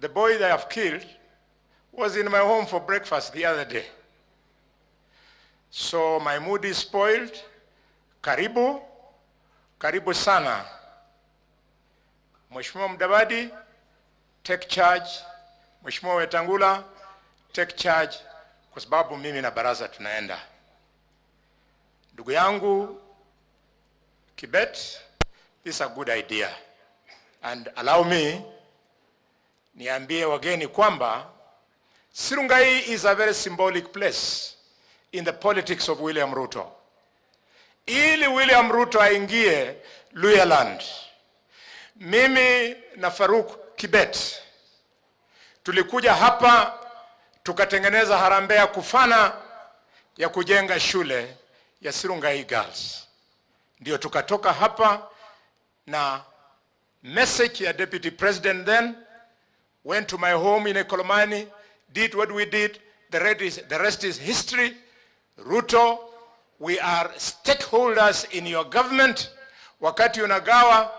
The boy they have killed was in my home for breakfast the other day. So my mood is spoiled. Karibu, karibu sana. Mheshimiwa Mudavadi, take charge. Mheshimiwa Wetangula, take charge, kwa sababu mimi na baraza tunaenda. Ndugu yangu Kibet, this is a good idea. And allow me niambie wageni kwamba Sirungai is a very symbolic place in the politics of William Ruto. Ili William Ruto aingie Luhyaland, mimi na Faruk Kibet tulikuja hapa tukatengeneza harambee ya kufana ya kujenga shule ya Sirungai Girls. Ndio tukatoka hapa na message ya Deputy President, then went to my home in Ikolomani, did what we did. The rest is history. Ruto, we are stakeholders in your government. Wakati unagawa,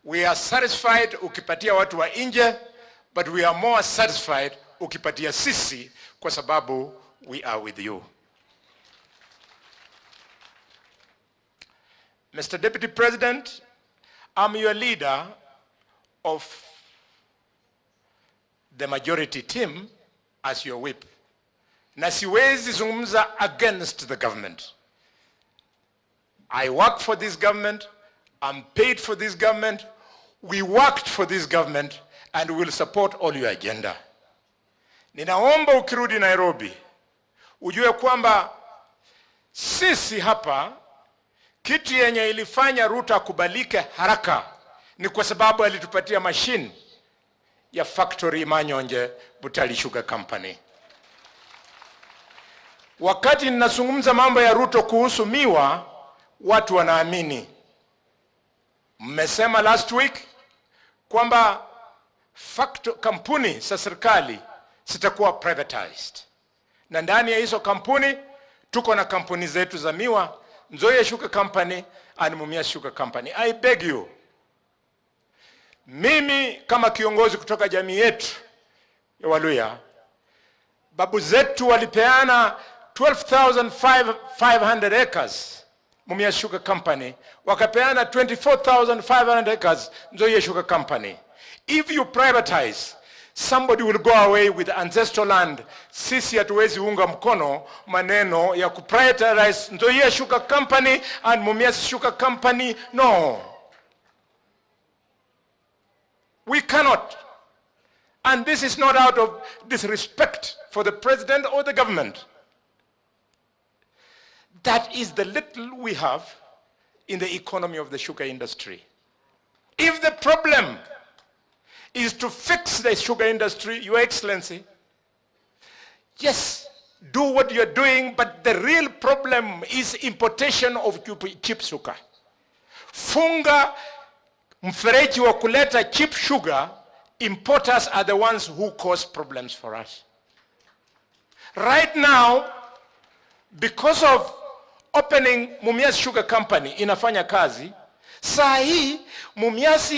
we are satisfied ukipatia watu wa nje, but we are more satisfied ukipatia sisi kwa sababu we are with you. Mr. Deputy President, I'm your leader of the majority team as your whip. Na siwezi zungumza against the government. I work for this government. I'm paid for this government. We worked for this government and we will support all your agenda. Ninaomba ukirudi Nairobi ujue kwamba sisi hapa, kitu yenye ilifanya Ruto akubalike haraka ni kwa sababu alitupatia machine ya factory Manyonje Butali Sugar Company. Wakati ninazungumza mambo ya Ruto kuhusu miwa, watu wanaamini. Mmesema last week kwamba kampuni za serikali zitakuwa privatized, na ndani ya hizo kampuni tuko na kampuni zetu za miwa, Nzoia Sugar Company and Mumias Sugar Company. I beg you, mimi kama kiongozi kutoka jamii yetu ya Waluhya, babu zetu walipeana 12,500 acres Mumias Sugar Company, wakapeana 24,500 acres Nzoia Sugar Company. If you privatize, somebody will go away with ancestral land. Sisi hatuwezi unga mkono maneno ya kuprivatize Nzoia Sugar Company and Mumias Sugar Company. No. We cannot. And this is not out of disrespect for the president or the government. That is the little we have in the economy of the sugar industry. If the problem is to fix the sugar industry, Your Excellency, yes, do what you're doing, but the real problem is importation of cheap sugar. Funga mfereji wa kuleta cheap sugar. Importers are the ones who cause problems for us. Right now, because of opening Mumias Sugar Company inafanya kazi, saa hii Mumias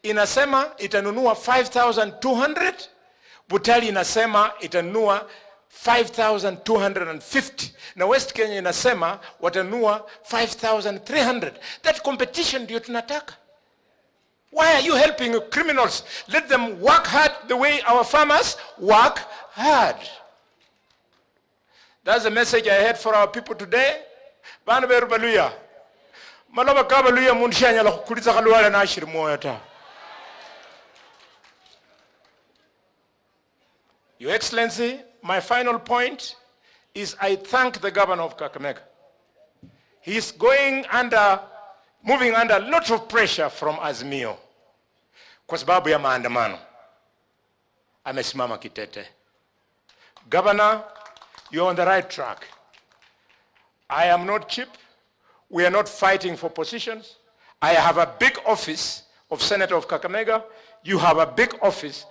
inasema itanunua 5200, Butali inasema itanunua 5250 na West Kenya inasema watanunua 5300. That competition ndio tunataka. Why are you helping criminals? Let them work hard the way our farmers work hard. That's the message I had for our people today. Bana beru Baluhya. Maloba ka Baluhya mundu shanyala khukulitsa khalwala nashiri mwoyo ta. Your Excellency, my final point is I thank the governor of Kakamega. He's moving under a lot of pressure from Azimio kwa sababu ya maandamano. Amesimama kitete. Governor, you're on the right track. I am not cheap. We are not fighting for positions. I have a big office of Senator of Kakamega. You have a big office